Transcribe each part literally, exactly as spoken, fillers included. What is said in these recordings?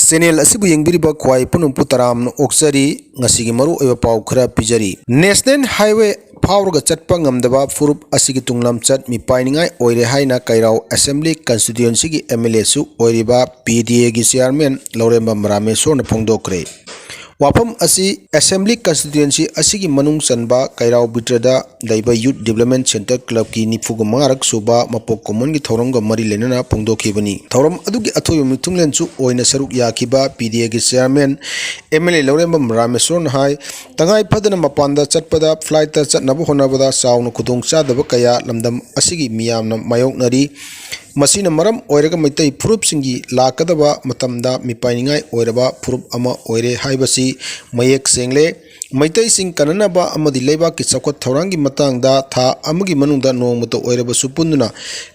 Channel ꯑꯁꯤꯕꯨ ꯌꯦꯡꯕꯤꯔꯤꯕ ꯈ꯭ꯋꯥꯏ ꯄꯨꯝꯅꯃꯛꯄꯨ ꯇꯔꯥꯝꯅ ꯑꯣꯛꯆꯔꯤ꯫ ꯉꯁꯤꯒꯤ ꯃꯔꯨꯑꯣꯏꯕ ꯄꯥꯎ ꯈꯔ ꯄꯤꯖꯔꯤ꯫ ꯅꯦꯁꯅꯦꯜ ꯍꯥꯏꯋꯦ ꯐꯥꯎꯔꯒ ꯆꯠꯄ ꯉꯝꯗꯕ ꯐꯨꯔꯨꯞ ꯑꯁꯤꯒꯤ ꯇꯨꯡꯂꯝꯆꯠ ꯃꯤꯄꯥꯏꯅꯤꯡꯉꯥꯏ ꯑꯣꯏꯔꯦ ꯍꯥꯏꯅ ꯀꯩꯔꯥꯎ ꯑꯦꯁꯦꯝꯕ꯭ꯂꯤ ꯀꯟꯁꯇꯤꯇ꯭ꯌꯨꯑꯦꯟꯁꯤꯒꯤ ꯑꯦꯝ ꯑꯦꯜ ꯑꯦꯁꯨ ꯑꯣꯏꯔꯤꯕ ꯄꯤ ꯗꯤ ꯑꯦꯒꯤ ꯆꯤꯌꯥꯔꯃꯦꯟ ꯂꯧꯔꯦꯝꯕꯝ ꯔꯥꯃꯦꯁꯣꯔꯅ ꯐꯣꯡꯗꯣꯛꯈ꯭ꯔꯦ꯫ ꯋꯥꯐꯝ ꯑꯁꯤ ꯑꯦꯁꯦꯝꯕ꯭ꯂꯤ ꯀꯟꯁꯇꯤꯇ꯭ꯌꯨꯑꯦꯟꯁꯤ ꯑꯁꯤꯒꯤ ꯃꯅꯨꯡ ꯆꯟꯕ ꯀꯩꯔꯥꯎ ꯕꯤꯇ꯭ꯔꯗ ꯂꯩꯕ ꯌꯨꯠ ꯗꯤꯕ꯭ꯂꯞꯃꯦꯟ ꯁꯦꯟꯇꯔ ꯀ꯭ꯂꯕꯀꯤ ꯅꯤꯐꯨꯒ ꯃꯉꯥꯔꯛ ꯁꯨꯕ ꯃꯄꯣꯛ ꯀꯨꯝꯑꯣꯟꯒꯤ ꯊꯧꯔꯝꯒ ꯃꯔꯤ ꯂꯩꯅꯅ ꯐꯣꯡꯗꯣꯛꯈꯤꯕꯅꯤ꯫ ꯊꯧꯔꯝ ꯑꯗꯨꯒꯤ ꯑꯊꯣꯏꯕ ꯃꯤꯊꯨꯡꯂꯦꯟꯁꯨ ꯑꯣꯏꯅ ꯁꯔꯨꯛ ꯌꯥꯈꯤꯕ ꯄꯤ ꯗꯤ ꯑꯦꯒꯤ ꯆꯤꯌꯥꯔꯃꯦꯟ ꯑꯦꯝ ꯑꯦꯜ ꯑꯦ ꯂꯧꯔꯦꯝꯕꯝ ꯔꯥꯃꯦꯁꯣꯔꯅ ꯍꯥꯏ, ꯇꯉꯥꯏ ꯐꯗꯅ ꯃꯄꯥꯟꯗ ꯆꯠꯄꯗ ꯐ꯭ꯂꯥꯏꯠꯇ ꯆꯠꯅꯕ ꯍꯣꯠꯅꯕꯗ ꯆꯥꯎꯅ ꯈꯨꯗꯣꯡꯆꯥꯗꯕ ꯀꯌꯥ ꯂꯝꯗꯝ ꯑꯁꯤꯒꯤ ꯃꯤꯌꯥꯝꯅ ꯃꯥꯌꯣꯛꯅꯔꯤ꯫ ꯃꯁꯤꯅ ꯃꯔꯝ ꯑꯣꯏꯔꯒ ꯃꯩꯇꯩ ꯐꯨꯔꯨꯞꯁꯤꯡꯒꯤ ꯂꯥꯛꯀꯗꯕ ꯃꯇꯝꯗ ꯃꯤꯄꯥꯏꯅꯤꯡꯉꯥꯏ ꯑꯣꯏꯔꯕ ꯐꯨꯔꯨꯞ ꯑꯃ ꯑꯣꯏꯔꯦ ꯍꯥꯏꯕꯁꯤ ꯃꯌꯦꯛ ꯁꯦꯡꯂꯦ꯫ ꯃꯩꯇꯩꯁꯤꯡ ꯀꯟꯅꯅꯕ ꯑꯃꯗꯤ ꯂꯩꯕꯥꯛꯀꯤ ꯆꯥꯎꯈꯠ ꯊꯧꯔꯥꯡꯒꯤ ꯃꯇꯥꯡꯗ ꯊꯥ ꯑꯃꯒꯤ ꯃꯅꯨꯡꯗ ꯅꯣꯡꯃꯇ ꯑꯣꯏꯔꯕꯁꯨ ꯄꯨꯟꯗꯨꯅ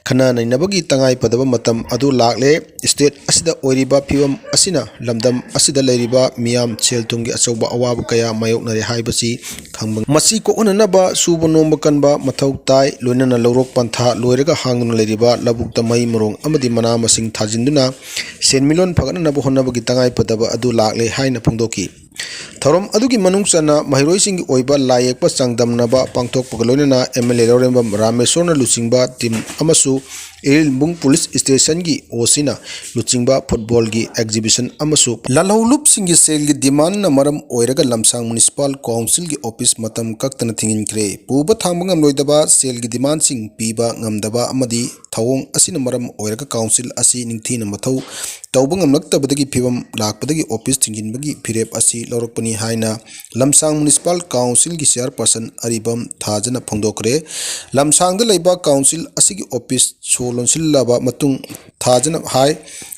ꯈꯟꯅ ꯅꯩꯅꯕꯒꯤ ꯇꯉꯥꯏ ꯐꯗꯕ ꯃꯇꯝ ꯑꯗꯨ ꯂꯥꯛꯂꯦ꯫ ꯁ꯭ꯇꯦꯠ ꯑꯁꯤꯗ ꯑꯣꯏꯔꯤꯕ ꯐꯤꯕꯝ ꯑꯁꯤꯅ ꯂꯝꯗꯝ ꯑꯁꯤꯗ ꯂꯩꯔꯤꯕ ꯃꯤꯌꯥꯝ ꯁꯦꯜ ꯊꯨꯝꯒꯤ ꯑꯆꯧꯕ ꯑꯋꯥꯕ ꯀꯌꯥ ꯃꯥꯌꯣꯛꯅꯔꯦ ꯍꯥꯏꯕꯁꯤ ꯈꯪꯕ ꯉꯝ-, ꯃꯁꯤ ꯀꯣꯛꯍꯟꯅꯅꯕ ꯁꯨꯕ ꯅꯣꯝꯕ ꯀꯟꯕ ꯃꯊꯧ ꯇꯥꯏ꯫ ꯂꯣꯏꯅꯅ ꯂꯧꯔꯣꯛ ꯄꯟꯊꯥ ꯂꯣꯏꯔꯒ ꯍꯥꯡꯗꯨꯅ ꯂꯩꯔꯤꯕ ꯂꯧꯕꯨꯛꯇ ꯃꯍꯩ ꯃꯔꯣꯡ ꯑꯃꯗꯤ ꯃꯅꯥ ꯃꯁꯤꯡ ꯊꯥꯖꯤꯟꯗꯨꯅ ꯁꯦꯟꯃꯤꯠꯂꯣꯟ ꯐꯒꯠꯅꯅꯕ ꯍꯣꯠꯅꯕꯒꯤ ꯇꯉꯥꯏ ꯐꯗꯕ ꯑꯗꯨ ꯂꯥꯛꯂꯦ ꯍꯥꯏꯅ ꯐꯣꯡꯗꯣꯛꯈꯤ꯫ ꯊꯧꯔꯝ ꯑꯗꯨꯒꯤ ꯃꯅꯨꯡ ꯆꯟꯅ ꯃꯍꯩꯔꯣꯏꯁꯤꯡꯒꯤ ꯑꯣꯏꯕ ꯂꯥꯏ ꯌꯦꯛꯄ ꯆꯥꯡꯗꯝꯅꯕ ꯄꯥꯡꯊꯣꯛꯄꯒ ꯂꯣꯏꯅꯅ ꯑꯦꯝ ꯑꯦꯜ ꯑꯦ ꯂꯧꯔꯦꯝꯕꯝ ꯔꯥꯃꯦꯁꯣꯔꯅ ꯂꯨꯆꯤꯡꯕ ꯇꯤꯝ ꯑꯃꯁꯨ ꯏꯔꯤꯜꯕꯨꯡ ꯄꯨꯂꯤꯁ ꯁ꯭ꯇꯦꯁꯟꯒꯤ ꯑꯣ ꯁꯤꯅ ꯂꯨꯆꯤꯡꯕ ꯐꯨꯠꯕꯣꯜꯒꯤ ꯑꯦꯛꯖꯤꯕꯤꯁꯟ ꯑꯃꯁꯨ ꯂꯥꯜꯍꯧꯂꯨꯞꯁꯤꯡꯒꯤ ꯁꯦꯜꯒꯤ ꯗꯤꯃꯥꯟꯅ ꯃꯔꯝ ꯑꯣꯏꯔꯒ ꯂꯝꯁꯥꯡ ꯃ꯭ꯌꯨꯅꯤꯁꯤꯄꯥꯜ ꯀꯥꯎꯟꯁꯤꯜꯒꯤ ꯑꯣꯐꯤꯁ ꯃꯇꯝ ꯀꯛꯇꯅ ꯊꯤꯡꯖꯤꯟꯈ꯭ꯔꯦ꯫ ꯄꯨꯕ ꯊꯥꯡꯕ ꯉꯝꯂꯣꯏꯗꯕ ꯁꯦꯜꯒꯤ ꯗꯤꯃꯥꯟꯁꯤꯡ ꯄꯤꯕ ꯉꯝꯗꯕ ꯑꯃꯗꯤ ꯊꯧꯑꯣꯡ ꯑꯁꯤꯅ ꯃꯔꯝ ꯑꯣꯏꯔꯒ ꯀꯥꯎꯟꯁꯤꯜ ꯑꯁꯤ ꯅꯤꯡꯊꯤꯅ ꯃꯊꯧ ꯇꯧꯕ ꯉꯝꯂꯛꯇꯕꯗꯒꯤ ꯐꯤꯕꯝ ꯂꯥꯛꯄꯗꯒꯤ ꯑꯣꯐꯤꯁ ꯊꯤꯡꯖꯤꯟꯕꯒꯤ ꯐꯤꯔꯦꯞ ꯑꯁꯤ ꯂꯧꯔꯛꯄꯅꯤ ꯍꯥꯏꯅ ꯂꯝꯁꯥꯡ ꯃ꯭ꯌꯨꯅꯤꯁꯤꯄꯥꯜ ꯀꯥꯎꯟꯁꯤꯜꯒꯤ ꯆꯤꯌꯥꯔꯄꯔꯁꯟ ꯑꯔꯤꯕꯝ ꯊꯥꯖꯅ ꯐꯣꯡꯗꯣꯛꯈ꯭ꯔꯦ꯫ ꯂꯝꯁꯥꯡꯗ ꯂꯩꯕ ꯀꯥꯎꯟꯁꯤꯜ ꯑꯁꯤꯒꯤ ꯑꯣꯐꯤꯁ ꯁꯣ ꯂꯣꯟꯁꯤꯜꯂꯕ ꯃꯇꯨꯡ ꯊꯥꯖꯅ ꯍꯥꯏ,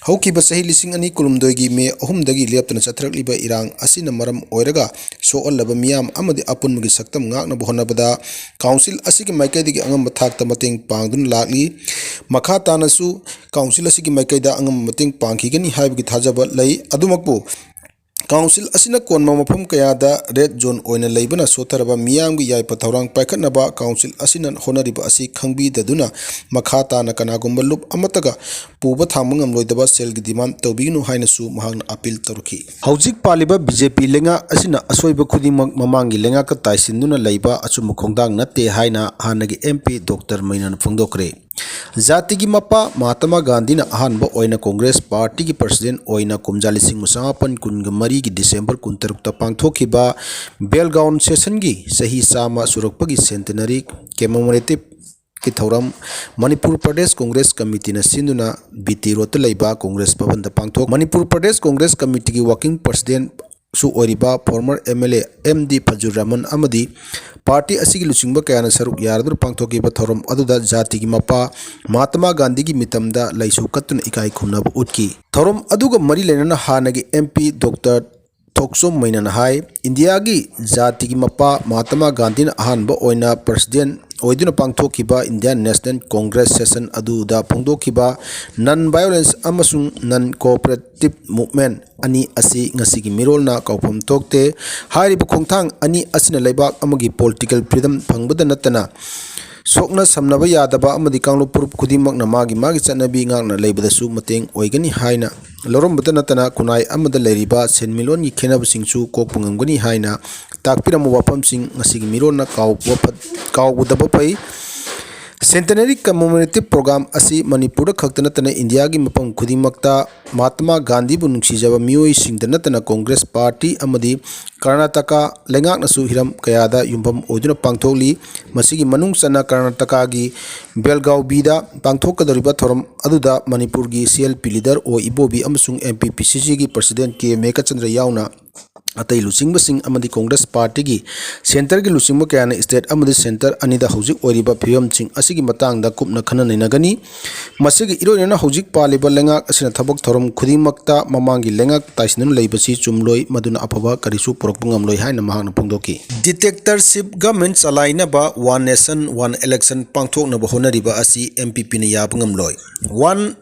ꯍꯧꯈꯤꯕ ꯆꯍꯤ ꯂꯤꯁꯤꯡ ꯑꯅꯤ ꯀꯨꯟꯍꯨꯝꯗꯣꯏꯒꯤ ꯃꯦ ꯑꯍꯨꯝꯗꯒꯤ ꯂꯦꯞꯇꯅ ꯆꯠꯊꯔꯛꯂꯤꯕ ꯏꯔꯥꯡ ꯑꯁꯤꯅ ꯃꯔꯝ ꯑꯣꯏꯔꯒ ꯁꯣꯛꯍꯜꯂꯕ ꯃꯤꯌꯥꯝ ꯑꯃꯗꯤ ꯑꯄꯨꯟꯕꯒꯤ ꯁꯛꯇꯝ ꯉꯥꯛꯅꯕ ꯍꯣꯠꯅꯕꯗ ꯀꯥꯎꯟꯁꯤꯜ ꯑꯁꯤꯒꯤ ꯃꯥꯏꯀꯩꯗꯒꯤ ꯑꯉꯝꯕ ꯊꯥꯛꯇ ꯃꯇꯦꯡ ꯄꯥꯡꯗꯨꯅ ꯂꯥꯛꯂꯤ꯫ ꯃꯈꯥ ꯇꯥꯅꯁꯨ ꯀꯥꯎꯟꯁꯤꯜ ꯑꯁꯤꯒꯤ ꯃꯥꯏꯀꯩꯗ ꯑꯉꯝꯕ ꯃꯇꯦꯡ ꯄꯥꯡꯈꯤꯒꯅꯤ ꯍꯥꯏꯕꯒꯤ ꯊꯥꯖꯕ ꯂꯩ꯫ ꯑꯗꯨꯃꯛꯄꯨ ꯀꯥꯎꯟꯁꯤꯜ ꯑꯁꯤꯅ ꯀꯣꯟꯕ ꯃꯐꯝ ꯀꯌꯥꯗ ꯔꯦꯗ ꯖꯣꯟ ꯑꯣꯏꯅ ꯂꯩꯕꯅ ꯁꯣꯠꯊꯔꯕ ꯃꯤꯌꯥꯝꯒꯤ ꯌꯥꯏꯐ ꯊꯧꯔꯥꯡ ꯄꯥꯏꯈꯠꯅꯕ ꯀꯥꯎꯟꯁꯤꯜ ꯑꯁꯤꯅ ꯍꯣꯠꯅꯔꯤꯕ ꯑꯁꯤ ꯈꯪꯕꯤꯗꯗꯨꯅ ꯃꯈꯥ ꯇꯥꯅ ꯀꯅꯥꯒꯨꯝꯕ ꯂꯨꯞ ꯑꯃꯠꯇꯒ ꯄꯨꯕ ꯊꯥꯡꯕ ꯉꯝꯂꯣꯏꯗꯕ ꯁꯦꯜꯒꯤ ꯗꯤꯃꯥꯟ ꯇꯧꯕꯤꯒꯅꯨ ꯍꯥꯏꯅꯁꯨ ꯃꯍꯥꯛꯅ ꯑꯄꯤꯜ ꯇꯧꯔꯛꯈꯤ꯫ ꯍꯧꯖꯤꯛ ꯄꯥꯜꯂꯤꯕ ꯕꯤ ꯖꯦ ꯄꯤ ꯂꯩꯉꯥꯛ ꯑꯁꯤꯅ ꯑꯁꯣꯏꯕ ꯈꯨꯗꯤꯡꯃꯛ ꯃꯃꯥꯡꯒꯤ ꯂꯩꯉꯥꯛꯀ ꯇꯥꯏꯁꯤꯟꯗꯨꯅ ꯂꯩꯕ ꯑꯆꯨꯝꯕ ꯈꯣꯡꯊꯥꯡ ꯅꯠꯇꯦ ꯍꯥꯏꯅ ꯍꯥꯟꯅꯒꯤ ꯑꯦꯝ ꯄꯤ ꯗꯣꯛꯇꯔ ꯃꯩꯅꯥꯅ ꯐꯣꯡꯗꯣꯛꯈ꯭ꯔꯦ꯫ ꯖꯥꯇꯤꯒꯤ ꯃꯄꯥ ꯃꯍꯥꯇꯃꯥ ꯒꯥꯟꯙꯤꯅ ꯑꯍꯥꯟꯕ ꯑꯣꯏꯅ ꯀꯣꯡꯒ꯭ꯔꯦꯁ ꯄꯥꯔꯇꯤꯒꯤ ꯄ꯭ꯔꯁꯤꯗꯦꯟ ꯑꯣꯏꯅ ꯀꯨꯝꯖꯥ ꯂꯤꯁꯤꯡ ꯑꯃ ꯆꯃꯥꯄꯟ ꯀꯨꯟꯒ ꯃꯔꯤꯒꯤ ꯗꯤꯁꯦꯝꯕꯔ ꯀꯨꯟꯇꯔꯨꯛꯇ ꯄꯥꯡꯊꯣꯛꯈꯤꯕ ꯕꯦꯜꯒꯥꯎꯟ ꯁꯦꯁꯟꯒꯤ ꯆꯍꯤ ꯆꯥꯝꯃ ꯁꯨꯔꯛꯄꯒꯤ ꯁꯦꯟꯇꯅꯔꯤ ꯀꯦꯃꯣꯃꯣꯔꯦꯇꯤꯞꯀꯤ ꯊꯧꯔꯝ ꯃꯅꯤꯄꯨꯔ ꯄ꯭ꯔꯗꯦꯁ ꯀꯣꯡꯒ꯭ꯔꯦꯁ ꯀꯃꯤꯇꯤꯅ ꯁꯤꯟꯗꯨꯅ ꯕꯤ ꯇꯤ ꯔꯣꯗꯇ ꯂꯩꯕ ꯀꯣꯡꯒ꯭ꯔꯦꯁ ꯚꯕꯟꯗ ꯄꯥꯡꯊꯣꯛ꯫ ꯃꯅꯤꯄꯨꯔ ꯄ꯭ꯔꯗꯦꯁ ꯀꯣꯡꯒ꯭ꯔꯦꯁ ꯀꯃꯤꯇꯤꯒꯤ ꯋꯥꯔꯀꯤꯡ ꯄ꯭ꯔꯁꯤꯗꯦꯟ ꯁꯨ ꯑꯣꯏꯔꯤꯕ former M L A M D Fazur Rahman ꯑꯃꯗꯤ ꯄꯥꯔꯇꯤ ꯑꯁꯤꯒꯤ ꯂꯨꯆꯤꯡꯕ ꯀꯌꯥꯅ ꯁꯔꯨꯛ ꯌꯥꯔꯗꯨꯅ ꯄꯥꯡꯊꯣꯛꯈꯤꯕ ꯊꯧꯔꯝ ꯑꯗꯨꯗ ꯖꯥꯇꯤꯒꯤ ꯃꯄꯥ ꯃꯍꯥꯇꯃꯥ ꯒꯥꯟꯙꯤꯒꯤ ꯃꯤꯇꯝꯗ ꯂꯩꯁꯨ ꯀꯠꯇꯨꯅ ꯏꯀꯥꯏ ꯈꯨꯝꯅꯕ ꯎꯠꯈꯤ꯫ ꯊꯧꯔꯝ ꯑꯗꯨꯒ ꯃꯔꯤ ꯂꯩꯅꯅ ꯍꯥꯟꯅꯒꯤ ꯑꯦꯝ ꯄꯤ ꯗꯣꯛꯇꯔ ꯊꯣꯛꯆꯣꯝ ꯃꯩꯅꯥꯅ ꯍꯥꯏ, ꯏꯟꯗꯤꯌꯥꯒꯤ ꯖꯥꯇꯤꯒꯤ ꯃꯄꯥ ꯃꯍꯥꯇꯃꯥ ꯒꯥꯟꯙꯤꯅ ꯑꯍꯥꯟꯕ ꯑꯣꯏꯅ ꯄ꯭ꯔꯁꯤꯗꯦꯟ ꯑꯣꯏꯗꯨꯅ ꯄꯥꯡꯊꯣꯛꯈꯤꯕ ꯏꯟꯗꯤꯌꯟ ꯅꯦꯁꯅꯦꯜ ꯀꯣꯡꯒ꯭ꯔꯦꯁ ꯁꯦꯁꯟ ꯑꯗꯨꯗ ꯐꯣꯡꯗꯣꯛꯈꯤꯕ ꯅꯟ ꯚꯥꯏꯑꯣꯂꯦꯟꯁ ꯑꯃꯁꯨꯡ ꯅꯟ ꯀꯣꯑꯣꯄꯔꯦꯇꯤꯞ ꯃꯨꯚꯃꯦꯟ ꯑꯅꯤ ꯑꯁꯤ ꯉꯁꯤꯒꯤ ꯃꯤꯔꯣꯜꯅ ꯀꯥꯎꯐꯝ ꯊꯣꯛꯇꯦ꯫ ꯍꯥꯏꯔꯤꯕ ꯈꯣꯡꯊꯥꯡ ꯑꯅꯤ ꯑꯁꯤꯅ ꯂꯩꯕꯥꯛ ꯑꯃꯒꯤ ꯄꯣꯂꯤꯇꯤꯀꯦꯜ ꯐ꯭ꯔꯤꯗꯝ ꯐꯪꯕꯗ ꯅꯠꯇꯅ ꯁꯣꯛꯅ ꯁꯝꯅꯕ ꯌꯥꯗꯕ ꯑꯃꯗꯤ ꯀꯥꯡꯂꯨꯞ ꯐꯨꯔꯨꯞ ꯈꯨꯗꯤꯡꯃꯛꯅ ꯃꯥꯒꯤ ꯃꯥꯒꯤ ꯆꯠꯅꯕꯤ ꯉꯥꯛꯅ ꯂꯩꯕꯗꯁꯨ ꯃꯇꯦꯡ ꯑꯣꯏꯒꯅꯤ ꯍꯥꯏꯅ ꯂꯧꯔꯝꯕꯇ ꯅꯠꯇꯅ ꯈꯨꯟꯅꯥꯏ ꯑꯃꯗ ꯂꯩꯔꯤꯕ ꯁꯦꯟꯃꯤꯠꯂꯣꯟꯒꯤ ꯈꯦꯠꯅꯕꯁꯤꯡꯁꯨ ꯀꯣꯛꯄ ꯉꯝꯒꯅꯤ ꯍꯥꯏꯅ ꯇꯥꯛꯄꯤꯔꯝꯕ ꯋꯥꯐꯝꯁꯤꯡ ꯉꯁꯤꯒꯤ ꯃꯤꯔꯣꯜꯅ ꯀꯥꯎꯕ ꯐꯠ-, ꯀꯥꯎꯒꯗꯕ ꯐꯩ꯫ ꯁꯦꯟꯇꯅꯔꯤ ꯀꯃꯦꯃꯣꯔꯦꯇꯤꯞ ꯄ꯭ꯔꯣꯒ꯭ꯔꯥꯝ ꯑꯁꯤ ꯃꯅꯤꯄꯨꯔꯗ ꯈꯛꯇ ꯅꯠꯇꯅ ꯏꯟꯗꯤꯌꯥꯒꯤ ꯃꯐꯝ ꯈꯨꯗꯤꯡꯃꯛꯇ ꯃꯍꯥꯇꯃꯥ ꯒꯥꯟꯙꯤꯕꯨ ꯅꯨꯡꯁꯤꯖꯕ ꯃꯤꯑꯣꯏꯁꯤꯡꯗ ꯅꯠꯇꯅ ꯀꯣꯡꯒ꯭ꯔꯦꯁ ꯄꯥꯔꯇꯤ ꯑꯃꯗꯤ ꯀꯔꯅꯥꯇꯀꯥ ꯂꯩꯉꯥꯛꯅꯁꯨ ꯍꯤꯔꯝ ꯀꯌꯥꯗ ꯌꯨꯝꯐꯝ ꯑꯣꯏꯗꯨꯅ ꯄꯥꯡꯊꯣꯛꯂꯤ꯫ ꯃꯁꯤꯒꯤ ꯃꯅꯨꯡ ꯆꯟꯅ ꯀꯔꯅꯥꯇꯀꯥꯒꯤ ꯕꯦꯜꯒꯥꯎꯕꯤꯗ ꯄꯥꯡꯊꯣꯛꯀꯗꯧꯔꯤꯕ ꯊꯧꯔꯝ ꯑꯗꯨꯗ ꯃꯅꯤꯄꯨꯔꯒꯤ ꯁꯤ ꯑꯦꯜ ꯄꯤ ꯂꯤꯗꯔ ꯑꯣ ꯏꯕꯣꯕꯤ ꯑꯃꯁꯨꯡ ꯑꯦꯝ ꯄꯤ ꯄꯤ ꯁꯤ ꯁꯤꯒꯤ ꯄ꯭ꯔꯁꯤꯗꯦꯟ ꯀꯦ ꯃꯦꯘꯆꯟꯗ꯭ꯔ ꯌꯥꯎꯅ ꯑꯇꯩ ꯂꯨꯆꯤꯡꯕꯁꯤꯡ ꯑꯃꯗꯤ ꯀꯣꯡꯒ꯭ꯔꯦꯁ ꯄꯥꯔꯇꯤꯒꯤ ꯁꯦꯟꯇꯔꯒꯤ ꯂꯨꯆꯤꯡꯕ ꯀꯌꯥꯅ ꯁ꯭ꯇꯦꯠ ꯑꯃꯗꯤ ꯁꯦꯟꯇꯔ ꯑꯅꯤꯗ ꯍꯧꯖꯤꯛ ꯑꯣꯏꯔꯤꯕ ꯐꯤꯕꯝꯁꯤꯡ ꯑꯁꯤꯒꯤ ꯃꯇꯥꯡꯗ ꯀꯨꯞꯅ ꯈꯟꯅ ꯅꯩꯅꯒꯅꯤ꯫ ꯃꯁꯤꯒꯤ ꯏꯔꯣꯏꯅꯅ ꯍꯧꯖꯤꯛ ꯄꯥꯜꯂꯤꯕ ꯂꯩꯉꯥꯛ ꯑꯁꯤꯅ ꯊꯕꯛ ꯊꯧꯔꯝ ꯈꯨꯗꯤꯡꯃꯛꯇ ꯃꯃꯥꯡꯒꯤ ꯂꯩꯉꯥꯛ ꯇꯥꯏꯁꯤꯟꯗꯨꯅ ꯂꯩꯕꯁꯤ ꯆꯨꯝꯂꯣꯏ, ꯃꯗꯨꯅ ꯑꯐꯕ ꯀꯔꯤꯁꯨ ꯄꯨꯔꯛꯄ ꯉꯝꯂꯣꯏ ꯍꯥꯏꯅ ꯃꯍꯥꯛꯅ ꯐꯣꯡꯗꯣꯛꯈꯤ꯫ Dictatorship government ꯆꯂꯥꯏꯅꯕ One Nation One Election ꯄꯥꯡꯊꯣꯛꯅꯕ ꯍꯣꯠꯅꯔꯤꯕ ꯑꯁꯤ ꯑꯦꯝ ꯄꯤ ꯄꯤꯅ ꯌꯥꯕ ꯉꯝꯂꯣꯏ꯫ One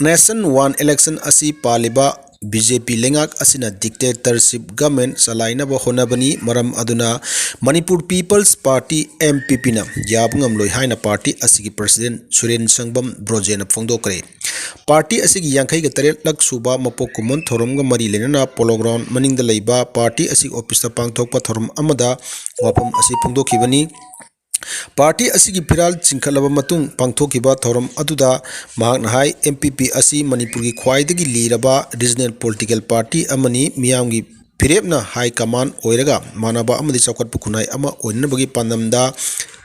Nation One Election ꯑꯁꯤ ꯄꯥꯜꯂꯤꯕ ꯕꯤ ꯖꯦ ꯄꯤ ꯂꯩꯉꯥꯛ ꯑꯁꯤꯅ dictatorship government ꯆꯂꯥꯏꯅꯕ ꯍꯣꯠꯅꯕꯅꯤ꯫ ꯃꯔꯝ ꯑꯗꯨꯅ Manipur people's party, M P ꯄꯤꯅ ꯌꯥꯕ ꯉꯝꯂꯣꯏ ꯍꯥꯏꯅ ꯄꯥꯔꯇꯤ ꯑꯁꯤꯒꯤ ꯄ꯭ꯔꯁꯤꯗꯦꯟ ꯁꯨꯔꯦꯟ ꯁꯪꯕꯝ ꯕ꯭ꯔꯣꯟꯖꯦꯅ ꯐꯣꯡꯗꯣꯛꯈ꯭ꯔꯦ꯫ ꯄꯥꯔꯇꯤ ꯑꯁꯤꯒꯤ ꯌꯥꯡꯈꯩꯒ ꯇꯔꯦꯠꯂꯛ ꯁꯨꯕ ꯃꯄꯣꯛ ꯀꯨꯝꯑꯣꯟ ꯊꯧꯔꯝꯒ ꯃꯔꯤ ꯂꯩꯅꯅ ꯄꯣꯂꯣ ꯒ꯭ꯔꯥꯎꯟ ꯃꯅꯤꯡꯗ ꯂꯩꯕ ꯄꯥꯔꯇꯤ ꯑꯁꯤꯒꯤ ꯑꯣꯐꯤꯁꯇ ꯄꯥꯡꯊꯣꯛꯄ ꯊꯧꯔꯝ ꯑꯃꯗ ꯋꯥꯐꯝ ꯑꯁꯤ ꯐꯣꯡꯗꯣꯛꯈꯤꯕꯅꯤ꯫ ꯄꯥꯔꯇꯤ ꯑꯁꯤꯒꯤ ꯐꯤꯔꯥꯜ ꯆꯤꯡꯈꯠꯂꯕ ꯃꯇꯨꯡ ꯄꯥꯡꯊꯣꯛꯈꯤꯕ ꯊꯧꯔꯝ ꯑꯗꯨꯗ ꯃꯍꯥꯛꯅ ꯍꯥꯏ, ꯑꯦꯝ ꯄꯤ ꯄꯤ ꯑꯁꯤ ꯃꯅꯤꯄꯨꯔꯒꯤ ꯈ꯭ꯋꯥꯏꯗꯒꯤ ꯂꯤꯔꯕ regional political party ꯑꯃꯅꯤ꯫ ꯃꯤꯌꯥꯝꯒꯤ ꯐꯤꯔꯦꯞꯅ high command ꯑꯣꯏꯔꯒ ꯃꯥꯟꯅꯕ ꯑꯃꯗꯤ ꯆꯥꯎꯈꯠꯄ ꯈꯨꯟꯅꯥꯏ ꯑꯃ ꯑꯣꯏꯅꯅꯕꯒꯤ ꯄꯥꯟꯗꯝꯗ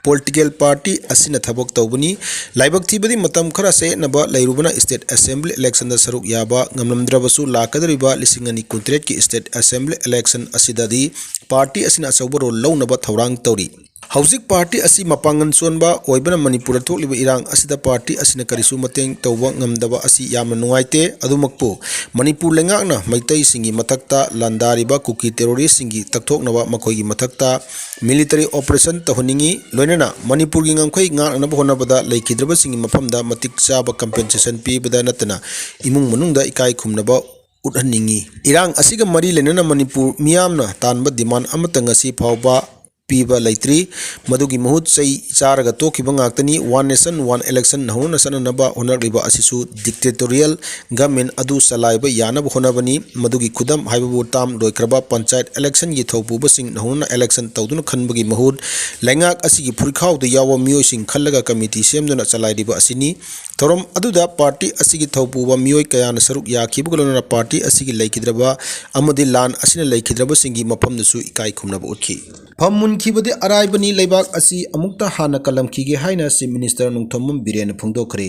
political party ꯑꯁꯤꯅ ꯊꯕꯛ ꯇꯧꯕꯅꯤ꯫ ꯂꯥꯏꯕꯛ ꯊꯤꯕꯗꯤ, ꯃꯇꯝ ꯈꯔ ꯆꯌꯦꯠꯅꯕ ꯂꯩꯔꯨꯕꯅ state assembly election ꯗ ꯁꯔꯨꯛ ꯌꯥꯕ ꯉꯝꯂꯝꯗ꯭ꯔꯕꯁꯨ, ꯂꯥꯛꯀꯗꯧꯔꯤꯕ ꯂꯤꯁꯤꯡ ꯑꯅꯤ ꯀꯨꯟꯇꯔꯦꯠꯀꯤ state assembly election ꯑꯁꯤꯗꯗꯤ ꯄꯥꯔꯇꯤ ꯑꯁꯤꯅ ꯑꯆꯧꯕ role ꯂꯧꯅꯕ ꯊꯧꯔꯥꯡ ꯇꯧꯔꯤ꯫ ꯍꯧꯖꯤꯛ ꯄꯥꯔꯇꯤ ꯑꯁꯤ ꯃꯄꯥꯡꯒꯜ ꯁꯣꯟꯕ ꯑꯣꯏꯕꯅ ꯃꯅꯤꯄꯨꯔꯗ ꯊꯣꯛꯂꯤꯕ ꯏꯔꯥꯡ ꯑꯁꯤꯗ ꯄꯥꯔꯇꯤ ꯑꯁꯤꯅ ꯀꯔꯤꯁꯨ ꯃꯇꯦꯡ ꯇꯧꯕ ꯉꯝꯗꯕ ꯑꯁꯤ ꯌꯥꯝꯅ ꯅꯨꯡꯉꯥꯏꯇꯦ꯫ ꯑꯗꯨꯃꯛꯄꯨ ꯃꯅꯤꯄꯨꯔ ꯂꯩꯉꯥꯛꯅ ꯃꯩꯇꯩꯁꯤꯡꯒꯤ ꯃꯊꯛꯇ ꯂꯥꯟꯗꯥꯔꯤꯕ ꯀꯨꯀꯤ terrorist ꯁꯤꯡꯒꯤ ꯇꯛꯊꯣꯛꯅꯕ ꯃꯈꯣꯏꯒꯤ ꯃꯊꯛꯇ military operation ꯇꯧꯍꯟꯅꯤꯡꯏ꯫ ꯂꯣꯏꯅꯅ ꯃꯅꯤꯄꯨꯔꯒꯤ ꯉꯝꯈꯩ ꯉꯥꯛꯅꯅꯕ ꯍꯣꯠꯅꯕꯗ ꯂꯩꯈꯤꯗ꯭ꯔꯕꯁꯤꯡꯒꯤ ꯃꯐꯝꯗ ꯃꯇꯤꯛ ꯆꯥꯕ compensation ꯄꯤꯕꯗ ꯅꯠꯇꯅ ꯏꯃꯨꯡ ꯃꯅꯨꯡꯗ ꯏꯀꯥꯏ ꯈꯨꯝꯅꯕ ꯎꯠꯍꯟꯅꯤꯡꯏ꯫ ꯏꯔꯥꯡ ꯑꯁꯤꯒ ꯃꯔꯤ ꯂꯩꯅꯅ ꯃꯅꯤꯄꯨꯔ ꯃꯤꯌꯥꯝꯅ ꯇꯥꯟꯕ demand ꯑꯃꯠꯇ ꯉꯁꯤ ꯐꯥꯎꯕ ꯄꯤꯕ ꯂꯩꯇ꯭ꯔꯤ꯫ ꯃꯗꯨꯒꯤ ꯃꯍꯨꯠ ꯆꯩ ꯆꯥꯔꯒ ꯇꯣꯛꯈꯤꯕ ꯉꯥꯛꯇꯅꯤ꯫ One nation, one election ꯍꯧꯅꯅ ꯆꯠꯅꯅꯕ ꯍꯣꯠꯅꯔꯛꯂꯤꯕ ꯑꯁꯤꯁꯨ dictatorial government ꯑꯗꯨ ꯆꯂꯥꯏꯕ ꯌꯥꯅꯕ ꯍꯣꯠꯅꯕꯅꯤ꯫ ꯃꯗꯨꯒꯤ ꯈꯨꯗꯝ ꯍꯥꯏꯕꯕꯨ term ꯂꯣꯏꯈ꯭ꯔꯕ ꯄꯟꯆꯥꯌꯠ election ꯒꯤ ꯊꯧꯄꯨꯕꯁꯤꯡ ꯅꯧꯍꯧꯅꯅ election ꯇꯧꯗꯨꯅ ꯈꯟꯕꯒꯤ ꯃꯍꯨꯠ ꯂꯩꯉꯥꯛ ꯑꯁꯤꯒꯤ ꯐꯨꯔꯤꯈꯥꯎꯗ ꯌꯥꯎꯕ ꯃꯤꯑꯣꯏꯁꯤꯡ ꯈꯜꯂꯒ committee ꯁꯦꯝꯗꯨꯅ ꯆꯂꯥꯏꯔꯤꯕ ꯑꯁꯤꯅꯤ꯫ ꯊꯧꯔꯝ ꯑꯗꯨꯗ ꯄꯥꯔꯇꯤ ꯑꯁꯤꯒꯤ ꯊꯧꯄꯨꯕ ꯃꯤꯑꯣꯏ ꯀꯌꯥꯅ ꯁꯔꯨꯛ ꯌꯥꯈꯤꯕꯒ ꯂꯣꯏꯅꯅ ꯄꯥꯔꯇꯤ ꯑꯁꯤꯒꯤ ꯂꯩꯈꯤꯗ꯭ꯔꯕ ꯑꯃꯗꯤ ꯂꯥꯟ ꯑꯁꯤꯅ ꯂꯩꯈꯤꯗ꯭ꯔꯕꯁꯤꯡꯒꯤ ꯃꯐꯝꯗꯁꯨ ꯏꯀꯥꯏ ꯈꯨꯝꯅꯕ ꯎꯠꯈꯤ꯫ ꯐꯝ ꯃꯨꯟꯈꯤꯕꯗꯤ ꯑꯔꯥꯏꯕꯅꯤ, ꯂꯩꯕꯥꯛ ꯑꯁꯤ ꯑꯃꯨꯛꯇ ꯍꯥꯟꯅ ꯀꯜꯂꯝꯈꯤꯒꯦ ꯍꯥꯏꯅ Chief Minister ꯅꯣꯡꯊꯣꯝꯕꯝ ꯕꯤꯔꯦꯟꯅ ꯐꯣꯡꯗꯣꯛꯈ꯭ꯔꯦ꯫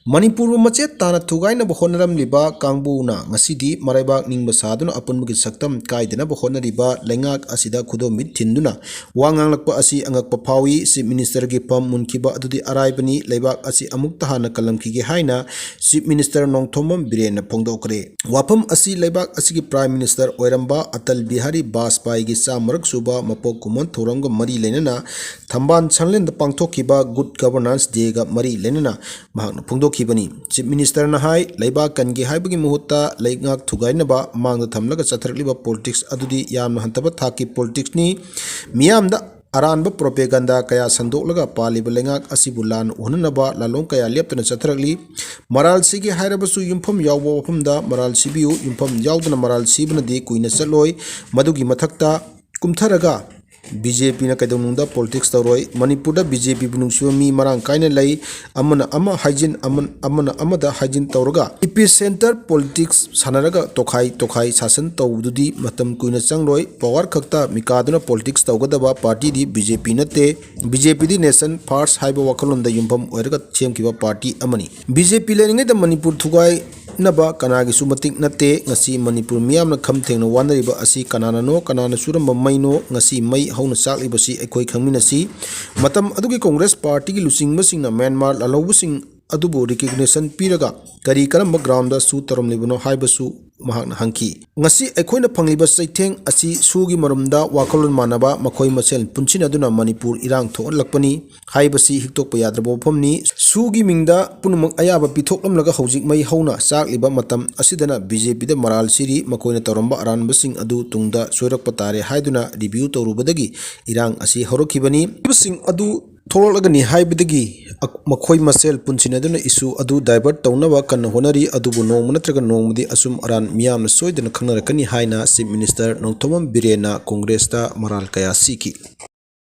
ꯃꯅꯤꯄꯨꯔꯕꯨ ꯃꯆꯦꯠ ꯇꯥꯅ ꯊꯨꯒꯥꯏꯅꯕ ꯍꯣꯠꯅꯔꯝꯂꯤꯕ ꯀꯥꯡꯕꯨꯅ ꯉꯁꯤꯗꯤ ꯃꯔꯩꯕꯥꯛ ꯅꯤꯡꯕ ꯁꯥꯗꯨꯅ ꯑꯄꯨꯟꯕꯒꯤ ꯁꯛꯇꯝ ꯀꯥꯏꯗꯅꯕ ꯍꯣꯠꯅꯔꯤꯕ ꯂꯩꯉꯥꯛ ꯑꯁꯤꯗ ꯈꯨꯗꯣꯝꯕꯤꯠ ꯊꯤꯟꯗꯨꯅ ꯋꯥ ꯉꯥꯡꯂꯛꯄ ꯑꯁꯤ ꯑꯉꯛꯄ ꯐꯥꯎꯏ꯫ Chief Minister ꯒꯤ ꯐꯝ ꯃꯨꯟꯈꯤꯕ ꯑꯗꯨꯗꯤ ꯑꯔꯥꯏꯕꯅꯤ꯫ ꯂꯩꯕꯥꯛ ꯑꯁꯤ ꯑꯃꯨꯛꯇ ꯍꯥꯟꯅ ꯀꯜꯂꯝꯈꯤꯒꯦ ꯍꯥꯏꯅ Chief Minister ꯅꯣꯡꯊꯣꯝꯕꯝ ꯕꯤꯔꯦꯟꯅ ꯐꯣꯡꯗꯣꯛꯈ꯭ꯔꯦ꯫ ꯋꯥꯐꯝ ꯑꯁꯤ ꯂꯩꯕꯥꯛ ꯑꯁꯤꯒꯤ Prime Minister ꯑꯣꯏꯔꯝꯕ ꯑꯇꯜ ꯕꯤꯍꯥꯔꯤ ꯕꯥꯖꯄꯥꯏꯒꯤ ꯆꯥꯝꯃꯔꯛ ꯁꯨꯕ ꯃꯄꯣꯛ ꯀꯨꯝꯑꯣꯟ ꯊꯧꯔꯝꯒ ꯃꯔꯤ ꯂꯩꯅꯅ ꯊꯝꯕꯥꯜ ꯁꯪꯂꯦꯟꯗ ꯄꯥꯡꯊꯣꯛꯈꯤꯕ Good Governance Dayꯒ ꯃꯔꯤ ꯂꯩꯅꯅ ꯃꯍꯥꯛꯅ ꯐꯣꯡꯗꯣꯛꯈꯤꯕꯅꯤ꯫ Chief Ministerꯅ ꯍꯥꯏ, ꯂꯩꯕꯥꯛ ꯀꯟꯒꯦ ꯍꯥꯏꯕꯒꯤ ꯃꯍꯨꯠꯇ ꯂꯩꯉꯥꯛ ꯊꯨꯒꯥꯏꯅꯕ ꯃꯥꯡꯗ ꯊꯝꯂꯒ ꯆꯠꯊꯔꯛꯂꯤꯕ politics ꯑꯗꯨꯗꯤ ꯌꯥꯝꯅ ꯍꯟꯊꯕ ꯊꯥꯛꯀꯤ politicsꯅꯤ꯫ ꯃꯤꯌꯥꯝꯗ ꯑꯔꯥꯟꯕ propaganda ꯀꯌꯥ ꯁꯟꯗꯣꯛꯂꯒ ꯄꯥꯜꯂꯤꯕ ꯂꯩꯉꯥꯛ ꯑꯁꯤꯕꯨ ꯂꯥꯟ ꯎꯍꯟꯅꯅꯕ ꯂꯥꯂꯣꯡ ꯀꯌꯥ ꯂꯦꯞꯇꯅ ꯆꯠꯊꯔꯛꯂꯤ꯫ ꯃꯔꯥꯜ ꯁꯤꯒꯦ ꯍꯥꯏꯔꯕꯁꯨ ꯌꯨꯝꯐꯝ ꯌꯥꯎꯕ ꯋꯥꯐꯝꯗ ꯃꯔꯥꯜ ꯁꯤꯕꯤꯌꯨ, ꯌꯨꯝꯐꯝ ꯌꯥꯎꯗꯅ ꯃꯔꯥꯜ ꯁꯤꯕꯅꯗꯤ ꯀꯨꯏꯅ ꯆꯠꯂꯣꯏ꯫ ꯃꯗꯨꯒꯤ ꯃꯊꯛꯇ ꯀꯨꯝꯊꯔꯒ BJPꯅ ꯀꯩꯗꯧꯅꯨꯡꯗ politics ꯇꯧꯔꯣꯏ꯫ ꯃꯅꯤꯄꯨꯔꯗ BJPꯕꯨ ꯅꯨꯡꯁꯤꯕ ꯃꯤ ꯃꯔꯥꯡ ꯀꯥꯏꯅ ꯂꯩ꯫ ꯑꯃꯅ ꯑꯃ ꯍꯥꯏꯖꯤꯟ, ꯑꯃ-, ꯑꯃꯅ ꯑꯃꯗ ꯍꯥꯏꯖꯤꯟ ꯇꯧꯔꯒ epicentre politics ꯁꯥꯟꯅꯔꯒ ꯇꯣꯈꯥꯏ ꯇꯣꯈꯥꯏ ꯁꯥꯁꯟ ꯇꯧꯕꯗꯨꯗꯤ ꯃꯇꯝ ꯀꯨꯏꯅ ꯆꯪꯂꯣꯏ꯫ Power ꯈꯛꯇ ꯃꯤꯀꯥꯗꯨꯅ politics ꯇꯧꯒꯗꯕ partyꯗꯤ BJP ꯅꯠꯇꯦ꯫ BJPꯗꯤ nation first ꯍꯥꯏꯕ ꯋꯥꯈꯜꯂꯣꯟꯗ ꯌꯨꯝꯐꯝ ꯑꯣꯏꯔꯒ ꯁꯦꯝꯈꯤꯕ party ꯑꯃꯅꯤ꯫ BJP ꯂꯩꯔꯤꯉꯩꯗ ꯃꯅꯤꯄꯨꯔ ꯊꯨꯒꯥꯏꯅꯕ ꯀꯅꯥꯒꯤꯁꯨ ꯃꯇꯤꯛ ꯅꯠꯇꯦ꯫ ꯉꯁꯤ ꯃꯅꯤꯄꯨꯔ ꯃꯤꯌꯥꯝꯅ ꯈꯝ ꯊꯦꯡꯅ ꯋꯥꯅꯔꯤꯕ ꯑꯁꯤ ꯀꯅꯥꯅꯅꯣ, ꯀꯅꯥꯅ ꯁꯨꯔꯝꯕ ꯃꯩꯅꯣ, ꯉꯁꯤ ꯃꯩ ꯍꯧꯅ ꯆꯥꯛꯂꯤꯕꯁꯤ ꯑꯩꯈꯣꯏ ꯈꯪꯃꯤꯟꯅꯁꯤ꯫ ꯃꯇꯝ ꯑꯗꯨꯒꯤ Congress partyꯒꯤ ꯂꯨꯆꯤꯡꯕꯁꯤꯡꯅ Myanmar ꯂꯥꯜꯍꯧꯕꯁꯤꯡ ꯑꯗꯨꯕꯨ recognition ꯄꯤꯔꯒ ꯀꯔꯤ ꯀꯔꯝꯕ groundꯗ ꯁꯨ ꯇꯧꯔꯝꯂꯤꯕꯅꯣ ꯍꯥꯏꯕꯁꯨ ꯃꯍꯥꯛꯅ ꯍꯪꯈꯤ꯫ ꯉꯁꯤ ꯑꯩꯈꯣꯏꯅ ꯐꯪꯂꯤꯕ ꯆꯩꯊꯦꯡ ꯑꯁꯤ ꯁꯨꯒꯤ ꯃꯔꯨꯝꯗ ꯋꯥꯈꯜꯂꯣꯟ ꯃꯥꯟꯅꯕ ꯃꯈꯣꯏ ꯃꯁꯦꯜ ꯄꯨꯟꯁꯤꯟꯅꯗꯨꯅ ꯃꯅꯤꯄꯨꯔ ꯏꯔꯥꯡ ꯊꯣꯛꯍꯜꯂꯛꯄꯅꯤ ꯍꯥꯏꯕꯁꯤ ꯍꯤꯛꯇꯣꯛꯄ ꯌꯥꯗ꯭ꯔꯕ ꯋꯥꯐꯝꯅꯤ꯫ ꯁꯨꯒꯤ ꯃꯤꯡꯗ ꯄꯨꯝꯅꯃꯛ ꯑꯌꯥꯕ ꯄꯤꯊꯣꯛꯂꯝꯂꯒ ꯍꯧꯖꯤꯛ ꯃꯩ ꯍꯧꯅ ꯆꯥꯛꯂꯤꯕ ꯃꯇꯝ ꯑꯁꯤꯗꯅ BJPꯗ ꯃꯔꯥꯜ ꯁꯤꯔꯤ꯫ ꯃꯈꯣꯏꯅ ꯇꯧꯔꯝꯕ ꯑꯔꯥꯟꯕꯁꯤꯡ ꯑꯗꯨ ꯇꯨꯡꯗ ꯁꯣꯏꯔꯛꯄ ꯇꯥꯔꯦ ꯍꯥꯏꯗꯨꯅ review ꯇꯧꯔꯨꯕꯗꯒꯤ ꯏꯔꯥꯡ ꯑꯁꯤ ꯍꯧꯔꯛꯈꯤꯕꯅꯤ꯫ ꯁꯤꯡ ꯑꯗꯨ ꯊꯣꯛꯂꯛꯂꯒꯅꯤ ꯍꯥꯏꯕꯗꯒꯤ ꯑꯛ-, ꯃꯈꯣꯏ ꯃꯁꯦꯜ ꯄꯨꯟꯁꯤꯟꯅꯗꯨꯅ issue ꯑꯗꯨ divert ꯇꯧꯅꯕ ꯀꯟꯅ ꯍꯣꯠꯅꯔꯤ꯫ ꯑꯗꯨꯕꯨ ꯅꯣꯡꯃ ꯅꯠꯇ꯭ꯔꯒ ꯅꯣꯡꯃꯗꯤ ꯑꯆꯨꯝ ꯑꯔꯥꯟ ꯃꯤꯌꯥꯝꯅ ꯁꯣꯏꯗꯅ ꯈꯪꯅꯔꯛꯀꯅꯤ ꯍꯥꯏꯅ Chief Minister ꯅꯣꯡꯊꯣꯝꯕꯝ ꯕꯤꯔꯦꯟꯅ Congressꯇ ꯃꯔꯥꯜ ꯀꯌꯥ ꯁꯤꯈꯤ꯫